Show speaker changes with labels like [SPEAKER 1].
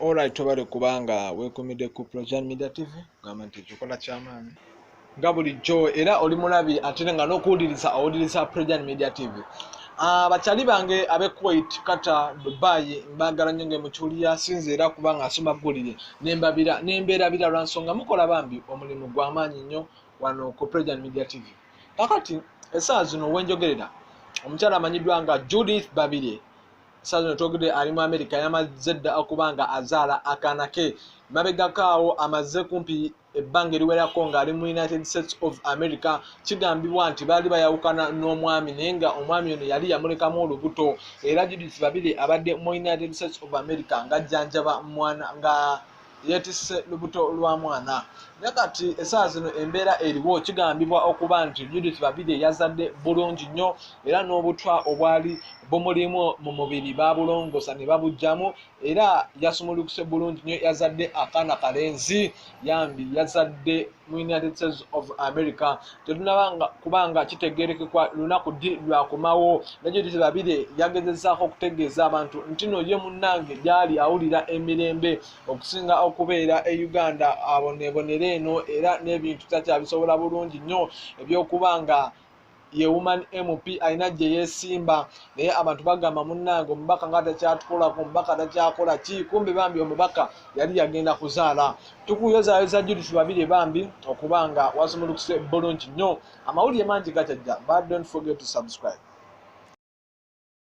[SPEAKER 1] Alright, tobale kubanga weekumidde ku Projan Media TV, gamba nti ekikola ky'amaanyi nga bulijjo, era oli mulabi ate nga n'okuwuliriza owuliriza Projan Media TV. Bakyali bange ab'e Kuwait, Qatar, Dubai, mbaagala nnyo ng'emukyuliya sinze era kubanga asoma ggulire nembabira nembeerabira lwa nsonga mukola bambi omulimu gw'amaanyi nnyo wano ku Projan Media TV. Kakati essaawa zino wenjogerera omukyala amanyiddwa nga Judith Babirye, essaawa zino twogedde ali mu America, yamaze dda okuba nga azaala akaana ke. Mabegako awo amaze kumpi ebbanga eriwerako ng'ali mu United States of America. Kigambibwa nti baali bayawukana n'omwami, naye nga omwami ono yali yamulekamu olubuto. Era Judith Babirye abadde mu United States of America ng'ajjanjaba mwana, nga yeetisse lubuto lwa mwana. Naye kati essaawa zino embeera eriwo, kigambibwa okuba nti Judith Babirye yazadde bulungi nnyo, era n'obutwa obwali bumulimu mu mubiri baabulongosa ne babuggyamu, era yasumulukuse bulungi nnyo, yazadde akaana kalenzi. Yambi yazadde mu United States of America. Tetunaba kubanga kitegeerekekwa lunaku ddi lwakomawo. Ne Judith Babirye yagezezaako okutegeeza abantu nti no ye munnange gy'ali awulira emirembe okusinga okubeera e Uganda, aboneebonera eno, era n'ebintu takyabisobola bulungi nnyo ebyokuba nga ye woman MP alina gye yeesimba. Naye abantu bagamba munnange omubaka nga takyatukolako, omubaka takyakola ki, kumbe bambi omubaka yali yagenda kuzaala. Tukuyozaayoza Judith Babirye bambi okuba nga wasumulukuse bulungi nnyo. Amawulire mangi gakyajja, but don't forget to subscribe.